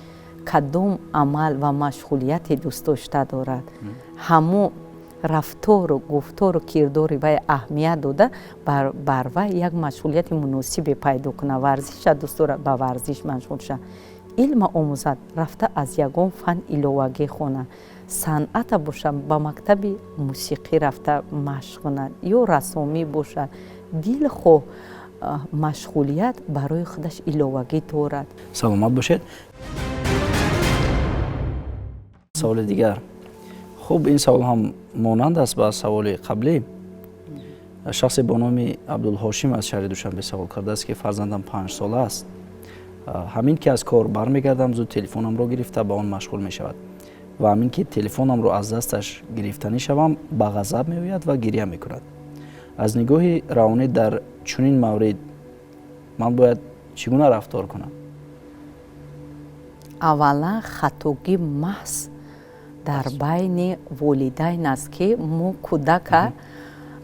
кадом амал ва машғулияте дӯстдошта дорад. Ҳамон рафтору гуфтору кирдори вай аҳамият дода, бар вай як машғулияти муносибе пайдо кунад. Варзиша дӯст дорад, ба варзиш машғул шавад, илма омӯзад, рафта аз ягон фан иловагӣ хонад, санъата бошад, ба мактаби мусиқӣ рафта машқ кунад ё рассомӣ бошад, дилхоҳ машғулият барои худаш иловагӣ дорад. Саломат бошед. Саволи дигар. Хуб, ин савол ҳам монанд аст ба саволи қаблӣ. Шахсе бо номи Абдулҳошим аз шаҳри Душанбе савол кардааст, ки фарзандам 5-сола аст. Ҳамин ки аз кор бармегардам, зуд телефонамро гирифта ба он машғул мешавад ва ҳамин ки телефонамро аз дасташ гирифтанӣ шавам, ба ғазаб меояд ва гиря мекунад. Аз нигоҳи равонӣ дар чунин маврид ман бояд чӣ гуна рафтор кунам? Аввалан, хатогӣ маҳз дар байни волидайн аст, ки мо кӯдака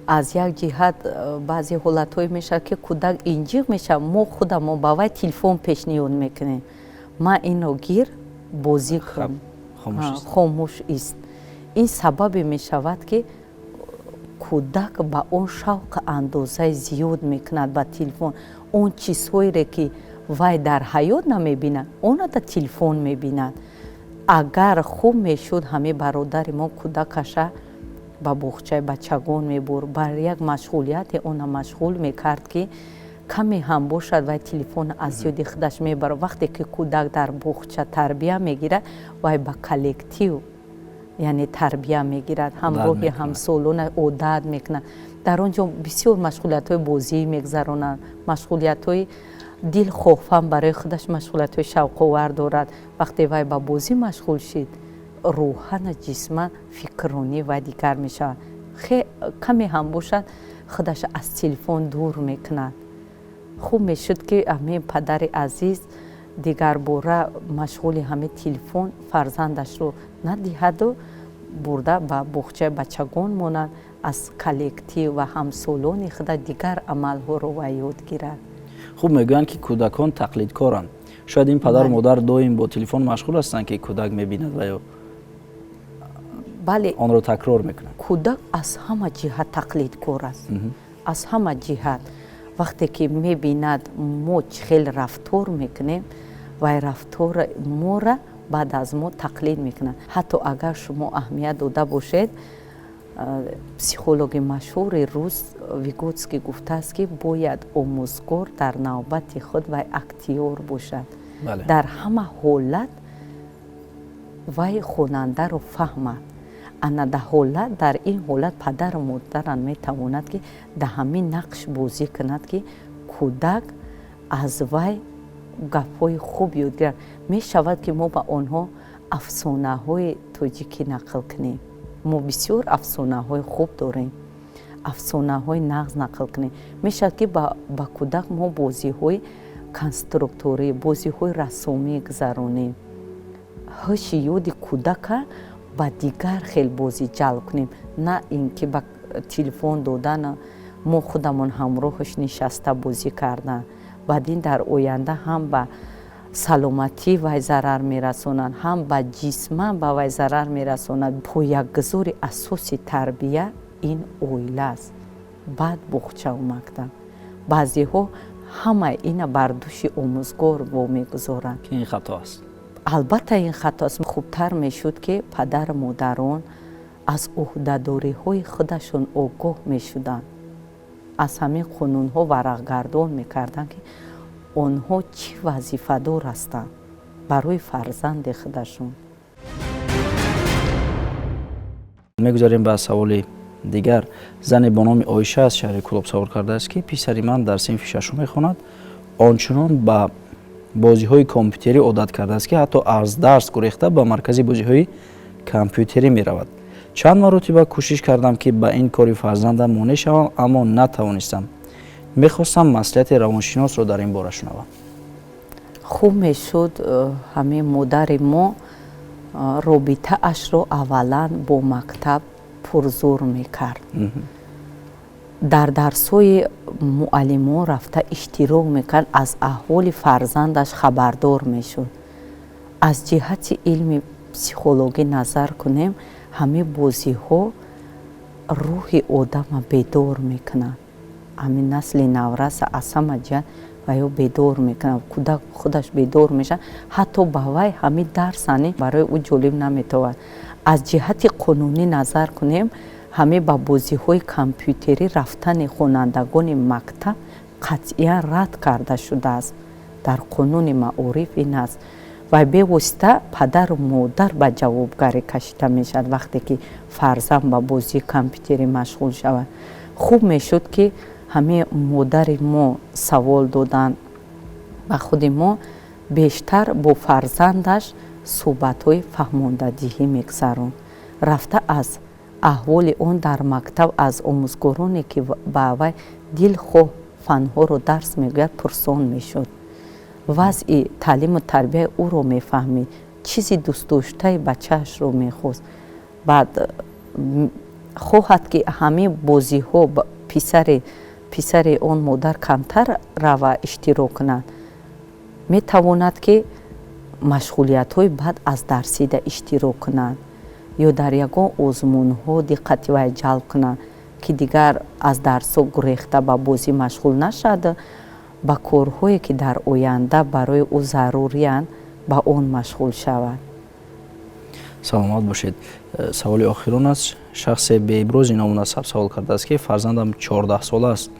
аз як ҷиҳат баъзе ҳолатҳое мешавад, ки кӯдак инҷиқ мешавад, мо худамон ба вай телефон пешниҳод мекунем: «Ман инро гир, бозӣ кун, хомӯш ист». Ин сабабе мешавад, ки кӯдак ба он шавқи андозаи зиёд мекунад ба телефон. Он чизҳоере, ки вай дар ҳаёт намебинад, онро дар телефон мебинад. Агар хуб мешуд, ҳамин бародари мо кӯдакаша ба боғчаи бачагон мебурд, бар як машғулияте она машғул мекард, ки каме ҳам бошад, вай телефон аз ёди худаш мебарад. Вақте ки кӯдак дар боғча тарбия мегирад, вай ба коллектив, яъне тарбия мегирад, ҳамроҳи ҳамсолона одат мекунад. Дар он ҷо бисёр машғулиятҳои бозӣ мегузаронанд, машғулиятҳои дилхоҳ, барои худаш машғулиятҳои шавқовар дорад. Вақте вай ба бозӣ машғул шид, рӯҳана, ҷисман, фикрронӣ вай дигар мешавад. Каме ҳам бошад, худаш аз телефон дур мекунад. Хуб мешуд, ки ҳамин падари азиз дигарбора машғули ҳамин телефон фарзандашро надиҳаду бурда ба боғчаи бачагон монад, аз коллектив ва ҳамсолони худа дигар амалҳоро вай ёд гирад. Хуб, мегӯянд, ки кӯдакон тақлидкоранд. Шояд ин падару модар доим бо телефон машғул ҳастанд, ки кӯдак мебинад ва ё Бале. онро такрор мекунад. Кӯдак аз ҳама ҷиҳат тақлидкор аст, аз ҳама ҷиҳат. Вақте ки мебинад, мо чӣ хел рафтор мекунем, вай рафтори мора баъд аз мо тақлид мекунад. Ҳатто агар шумо аҳамият дода бошед, психологи машҳури рус Виготский гуфтааст, ки бояд омӯзгор дар навбати худ вай актёр бошад, дар ҳама ҳолат вай хонандаро фаҳмад. Ана дар ҳолат, дар ин ҳолат падару модарам метавонад, ки дар ҳамин нақш бозӣ кунад, ки кӯдак аз вай гапҳои хуб ёд гирад. Мешавад, ки мо ба онҳо афсонаҳои тоҷикӣ нақл кунем. Мо бисёр афсонаҳои хуб дорем, афсонаҳои нағз нақл кунем. Мешавад, ки ба кӯдак мо бозиҳои конструкторӣ, бозиҳои рассомӣ гузаронем, ҳуши ёди кӯдака ба дигар хел бозӣ ҷалб кунем, на ин ки ба телефон додан, мо худамон ҳамроҳаш нишаста бозӣ кардан. Баъд ин дар оянда ҳам ба саломатӣ вай зарар мерасонад, ҳам ба ҷисман ба вай зарар мерасонад. Поягузори асоси тарбия ин оила аст, баъд боғчаву мактаб. Баъзеҳо ҳамаи ина бар дӯши омӯзгор вомегузоранд. Ки ин хато аст. Албатта, ин хато аст. Хубтар мешуд, ки падару модарон аз ӯҳдадориҳои худашон огоҳ мешуданд, аз ҳамин қонунҳо варақгардон мекарданд, ки онҳо чӣ вазифадор ҳастанд барои фарзанди худашон. Мегузарем ба саволи дигар. Зане бо номи Оиша аз шаҳри Кӯлоб савол кардааст, ки писари ман дар синфи шашум мехонад, ончунон ба бозиҳои компютерӣ одат кардааст, ки ҳатто аз дарс гурехта ба маркази бозиҳои компютерӣ меравад. Чанд маротиба кӯшиш кардам, ки ба ин кори фарзандам монеъ шавам, аммо натавонистам. Мехостам маслиҳати равоншиносро дар ин бора шунавам. Хуб мешуд, ҳамин модари мо робитаашро аввалан бо мактаб пурзур мекард, дар дарсҳои муаллимон рафта иштирок мекард, аз аҳволи фарзандаш хабардор мешуд. Аз ҷиҳати илми психологӣ назар кунем, ҳамин бозиҳо рӯҳи одама бедор мекунанд. Ҳамин насли навраса аз ҳама ҷиҳат ва ё бедор мекунад, кӯдак худаш бедор мешавад, ҳатто ба вай ҳамин дарсани барои ӯ ҷолиб наметавад. Аз ҷиҳати қонунӣ назар кунем, ҳамин ба бозиҳои компютерӣ рафтани хонандагони мактаб қатъиян рад карда шудааст, дар қонуни маориф ин аст, ва бевосита падару модар ба ҷавобгарӣ кашида мешавад, вақте ки фарзанд ба бозии компютерӣ машғул шавад. Хуб мешуд, ки ҳамин модари мо савол доданд ба худи мо, бештар бо фарзандаш суҳбатҳои фаҳмондадиҳӣ мегузаронд, рафта аз аҳволи он дар мактаб аз омӯзгороне, ки ба вай дилхоҳ фанҳоро дарс мегӯяд, пурсон мешуд, вазъи таълиму тарбияи ӯро мефаҳмид, чизи дӯстдоштаи бачаашро мехост. Баъд хоҳад, ки ҳамин бозиҳо писари он модар камтар рава иштирок кунад, метавонад, ки машғулиятҳои баъд аз дарсида иштирок кунад ё дар ягон озмунҳо диққати вай ҷалб кунад, ки дигар аз дарсҳо гурехта ба бозӣ машғул нашавад, ба корҳое, ки дар оянда барои ӯ заруриянд, ба он машғул шавад. Саломат бошед. Саволи охирон аст. Шахсе беибрози ному насаб савол кардааст, ки фарзандам 14сола аст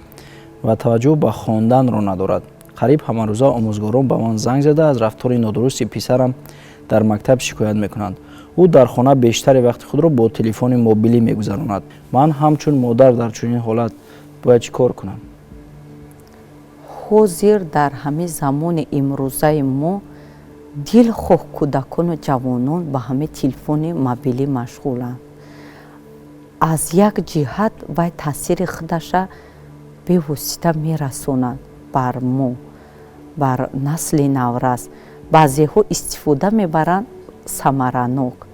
ва таваҷҷӯҳ ба хонданро надорад. Қариб ҳамарӯза омӯзгорон ба ман занг зада, аз рафтори нодурусти писарам дар мактаб шикоят мекунанд. Ӯ дар хона бештари вақти худро бо телефони мобилӣ мегузаронад. Ман ҳамчун модар дар чунин ҳолат бояд чӣ кор кунам? Ҳозир дар ҳамин замони имрӯзаи мо дилхоҳ кӯдакону ҷавонон ба ҳамин телефони мобилӣ машғуланд. Аз як ҷиҳат вай таъсири худаша бевосита мерасонад бар мо, бар насли наврас. Баъзеҳо истифода мебаранд самаранок,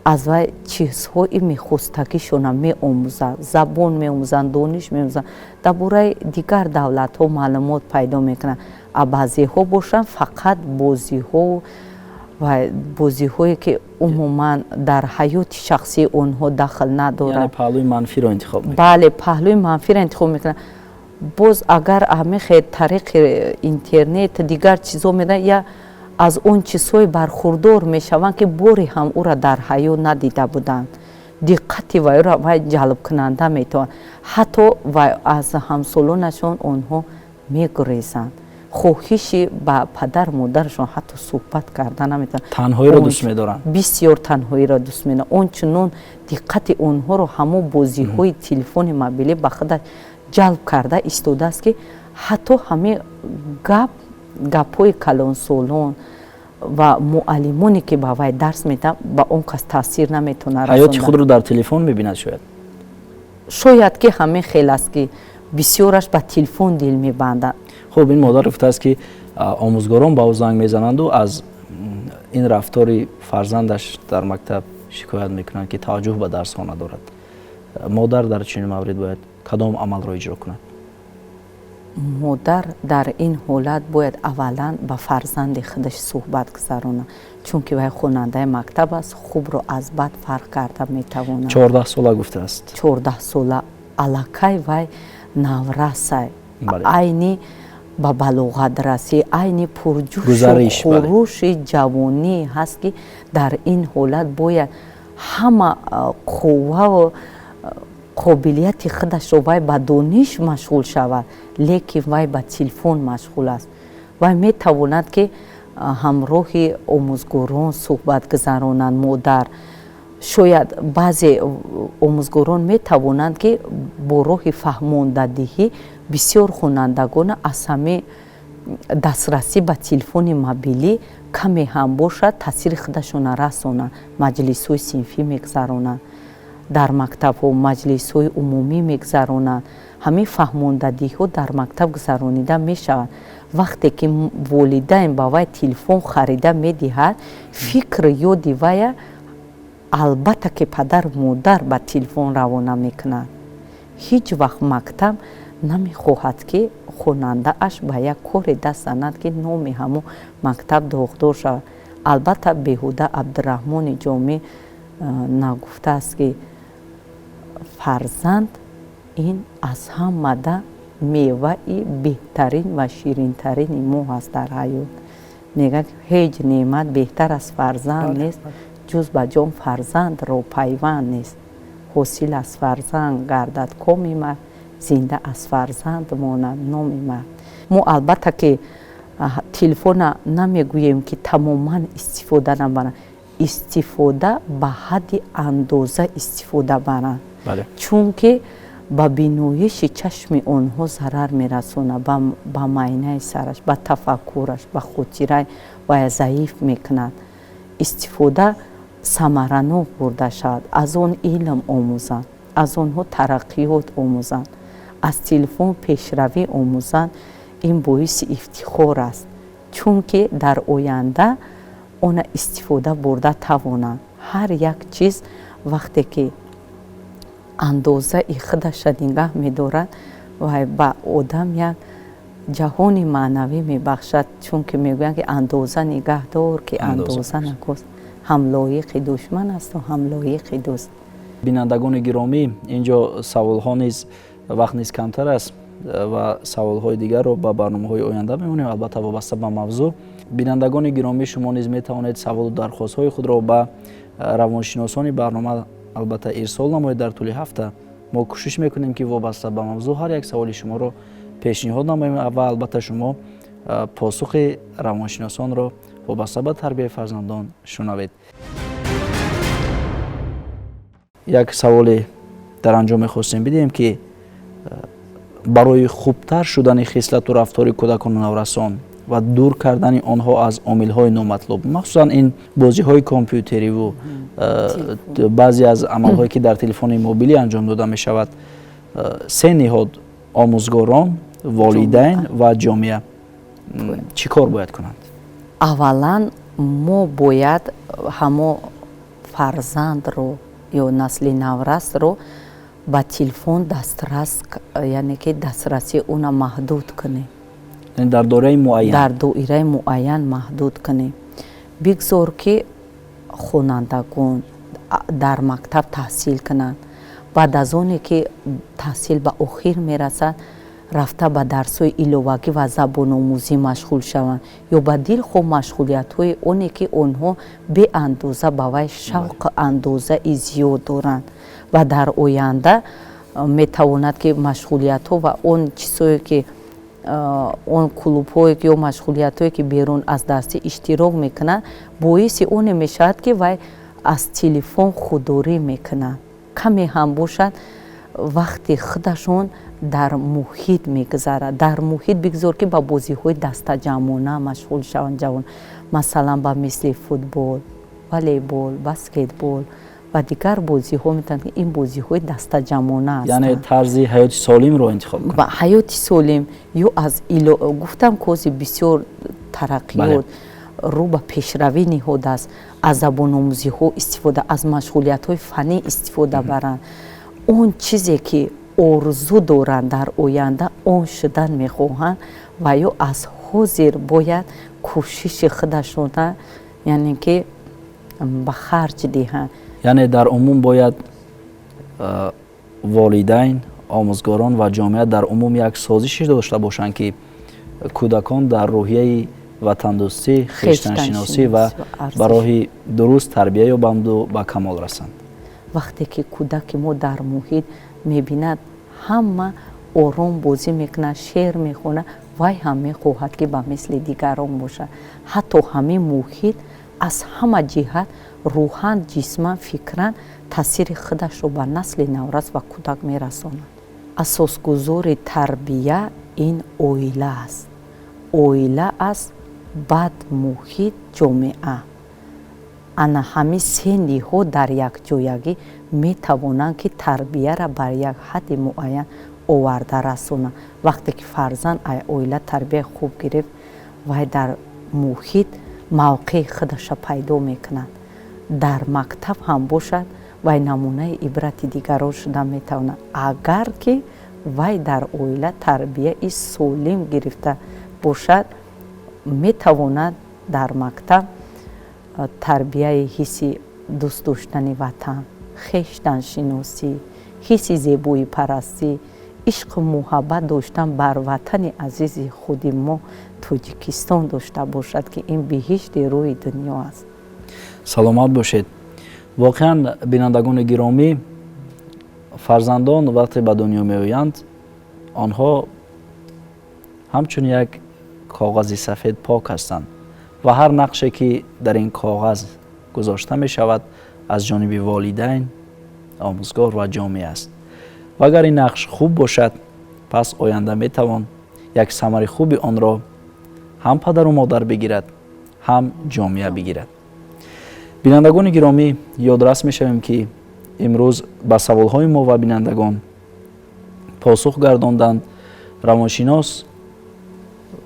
аз вай чизҳои мехостагишона меомӯзанд, забон меомӯзанд, дониш меомӯзанд, дар бораи дигар давлатҳо маълумот пайдо мекунанд, а баъзеҳо бошанд, фақат бозиҳо ва бозиҳое, ки умуман дар ҳаёти шахсии онҳо дахл надорад. Паҳлӯи манфиро интихоб. Бале, паҳлӯи манфиро интихоб мекунанд. Боз агар ҳамихе тариқи интернет дигар чизҳо медиҳанд, я аз он чизҳое бархурдор мешаванд, ки боре ҳам ӯро дар ҳаёт надида буданд, диққати вайро вай ҷалбкунанда метавонад, ҳатто вай аз ҳамсолонашон онҳо мегурезанд, хоҳиши ба падару модарашон ҳатто суҳбат карда наметавонанд. Танҳоиро дӯст медоранд. Бисёр танҳоиро дӯст медоранд. Ончунон диққати онҳоро ҳамон бозиҳои телефони мобилӣ ба худаш ҷалб карда истодааст, ки ҳатто ҳамин гапҳои калонсолон Ва муаллимоне, ки ба вай дарс медиҳанд, ба он кас таъсир наметавонад. Ҳаёти худро дар телефон мебинад шояд. Шояд, ки ҳамин хел аст, ки бисёраш ба телефон дил мебандад. Хуб, ин модар гуфтааст, ки омӯзгорон ба ӯ занг мезананду аз ин рафтори фарзандаш дар мактаб шикоят мекунанд, ки таваҷҷӯҳ ба дарсҳо надорад. Модар дар чунин маврид бояд кадом амалро иҷро кунад? Модар дар ин ҳолат бояд аввалан ба фарзанди худаш суҳбат гузаронад, чунки вай хонандаи мактаб аст, хубро аз бад фарқ карда метавонад. 14 сола гуфтааст. 14 сола, аллакай вай наврасай, айни ба балоғат расӣ, айни пурҷӯшу хурӯши ҷавонӣ ҳаст, ки дар ин ҳолат бояд ҳама қувваву қобилияти худашро вай ба дониш машғул шавад, лекин вай ба телефон машғул аст. Вай метавонад, ки ҳамроҳи омӯзгорон суҳбат гузаронанд. Модар, шояд баъзе омӯзгорон метавонанд, ки бо роҳи фаҳмондадиҳӣ бисёр хонандагона аз ҳамин дастрасӣ ба телефони мобилӣ каме ҳам бошад, таъсири худашона расонанд. Маҷлисҳои синфӣ мегузаронанд дар мактабҳо, маҷлисҳои умумӣ мегузаронанд. Ҳамин фаҳмондадиҳҳо дар мактаб гузаронида мешаванд. Вақте ки волидайн ба вай телефон харида медиҳад, фикр ёди вая албатта, ки падару модар ба телефон равона мекунад. Ҳеҷ вақт мактаб намехоҳад, ки хонандааш ба як коре даст занад, ки номи ҳамон мактаб доғдор шавад. Албатта, беҳуда Абдураҳмони Ҷомӣ нагуфтааст, ки фарзанд ин аз ҳамада меваи беҳтарин ва ширинтарини мо ҳаст дар ҳаёт. Мегӯяд, ҳеҷ неъмат беҳтар аз фарзанд нест, ҷуз ба ҷон фарзандро пайванд нест. Ҳосил аз фарзанд гардад коми мард, зинда аз фарзанд монад номи мард. Мо, албатта, ки телефона намегӯем, ки тамоман истифода набаранд, истифода ба ҳадди андоза истифода баранд, чунки ба биноиши чашми онҳо зарар мерасонад, ба майнаи сараш, ба тафаккураш, ба хотираи вая заиф мекунад. Истифода самаранок бурда шавад, аз он илм омӯзанд, аз онҳо тараққиёт омӯзанд, аз телефон пешравӣ омӯзанд. Ин боиси ифтихор аст, чунки дар оянда она истифода бурда тавонанд. Ҳар як чиз вақте ки андозаи худаша нигаҳ медорад, вай ба одам як ҷаҳони маънавӣ мебахшад, чунки мегӯянд, ки андоза нигаҳ дор, ки андоза накост, ҳам лоиқи душман асту ҳам лоиқи дӯст. Бинандагони гиромӣ, инҷо саволҳо низ, вақт низ камтар аст ва саволҳои дигарро ба барномаҳои оянда мемонем, албатта, вобаста ба мавзӯъ. Бинандагони гиромӣ, шумо низ метавонед саволу дархостҳои худро ба равоншиносони барнома, албатта, ирсол намоед. Дар тӯли ҳафта мо кӯшиш мекунем, ки вобаста ба мавзӯъ ҳар як саволи шуморо пешниҳод намоем ва, албатта, шумо посухи равоншиносонро вобаста ба тарбияи фарзандон шунавед. Як саволе дар анҷом мехостем бидиҳем, ки барои хубтар шудани хислату рафтори кӯдакону наврасон ва дур кардани онҳо аз омилҳои номатлуб, махсусан ин бозиҳои компютериву баъзе аз амалҳое, ки дар телефони мобилӣ анҷом дода мешавад, се ниҳод: омӯзгорон, волидайн ва ҷомеа чӣ кор бояд кунанд? Аввалан, мо бояд ҳамо фарзандро ё насли наврасро ба телефон дастрас, яъне ки дастрасии уна маҳдуд кунем. Дар доираи муайян. Дар доираи муайян маҳдуд кунем. Бигзор, ки хонандагон дар мактаб таҳсил кунанд. Баъд аз оне ки таҳсил ба охир мерасад, рафта ба дарсҳои иловагӣ ва забономӯзӣ машғул шаванд ё ба дилхоҳ машғулиятҳои оне, ки онҳо беандоза ба вай шавқу андозаи зиёд доранд. Ва дар оянда метавонад, ки машғулиятҳо ва он чизҳое, ки он клубҳое ё машғулиятҳое, ки берун аз дарсӣ иштирок мекунад, боиси оне мешавад, ки вай аз телефон худдорӣ мекунад. Каме ҳам бошад, вақти худашон Дар муҳит мегузарад. Дар муҳит бигзор, ки ба бозиҳои дастаҷамъона машғул шаванд ҷавон, масалан, ба мисли футбол, волейбол, баскетбол ва дигар бозиҳо метавонанд, ки ин бозиҳои дастаҷамъона ҳастанд. Яъне тарзи ҳаёти солимро интихоб кунанд. Ба ҳаёти солим ё аз гуфтам, кози бисёр тараққиёт рӯ ба пешравӣ ниҳодааст, аз забономӯзиҳо истифода, аз машғулиятҳои фаннӣ истифода баранд. Он чизе ки орзу доранд, дар оянда он шудан мехоҳанд, ва ё аз ҳозир бояд кӯшиши худашона, яъне ки ба харҷ диҳанд. Яъне дар умум бояд волидайн, омӯзгорон ва ҷомеа дар умум як созише дошта бошанд, ки кӯдакон дар рӯҳияи ватандӯстӣ, хештаншиносӣ ва ба роҳи дуруст тарбия ёбанду ба камол расанд. Вақте ки кӯдаки мо дар муҳит мебинад, ҳама ором бозӣ мекунад, шеър мехонад, вай ҳам мехоҳад, ки ба мисли дигарон бошад. Ҳатто ҳамин муҳит аз ҳама ҷиҳат, рӯҳан, ҷисман, фикран таъсири худашро ба насли наврас ва кӯдак мерасонад. Асосгузори тарбия ин оила аст, оила аст, баъд муҳит, ҷомеа. Ана ҳамин се ниҳод дар якҷоягӣ метавонанд, ки тарбияра бар як ҳадди муайян оварда расонанд. Вақте ки фарзанд оила тарбияи хуб гирифт, вай дар муҳит мавқеи худаша пайдо мекунад, дар мактаб ҳам бошад, вай намунаи ибрати дигарон шуда метавонад. Агар ки вай дар оила тарбияи солим гирифта бошад, метавонад дар мактаб тарбияи ҳисси дӯст доштани ватан, хештаншиносӣ, ҳисси зебоипарастӣ, ишқу муҳаббат доштан бар ватани азизи худи мо Тоҷикистон дошта бошад, ки ин биҳишти рӯи дунё аст. Саломат бошед. Воқеан, бинандагони гиромӣ, фарзандон вақте ба дунё меоянд, онҳо ҳамчун як коғази сафед пок ҳастанд ва ҳар нақше ки дар ин коғаз гузошта мешавад, аз ҷониби волидайн, омӯзгор ва ҷомеа аст. Ва агар ин нақш хуб бошад, пас оянда метавон як самари хуби онро ҳам падару модар бигирад, ҳам ҷомеа бигирад. Бинандагони гиромӣ, ёдрас мешавем, ки имрӯз ба саволҳои мо ва бинандагон посух гардонданд равоншинос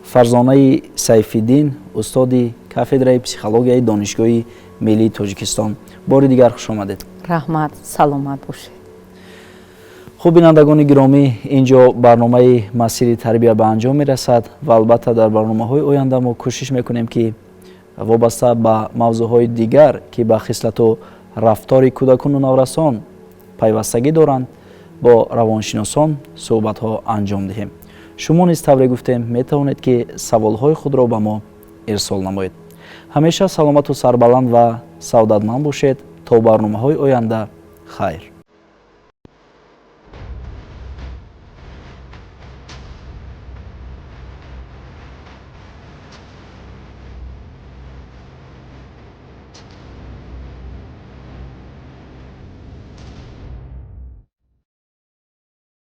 Фарзонаи Сайфиддин, устоди кафедраи психологияи Донишгоҳи миллии Тоҷикистон. Бори дигар хуш омадед. Раҳмат, саломат бошед. Хуб, бинандагони гиромӣ, ин ҷо барномаи «Масири тарбия» ба анҷом мерасад ва албатта дар барномаҳои оянда мо кӯшиш мекунем, ки вобаста ба мавзӯъҳои дигар, ки ба хислату рафтори кӯдакону наврасон пайвастагӣ доранд, бо равоншиносон суҳбатҳо анҷом диҳем. Шумо низ, тавре гуфтем, метавонед, ки саволҳои худро ба мо ирсол намоед. Ҳамеша саломату сарбаланд ва саодатманд бошед. То барномаҳои оянда, хайр.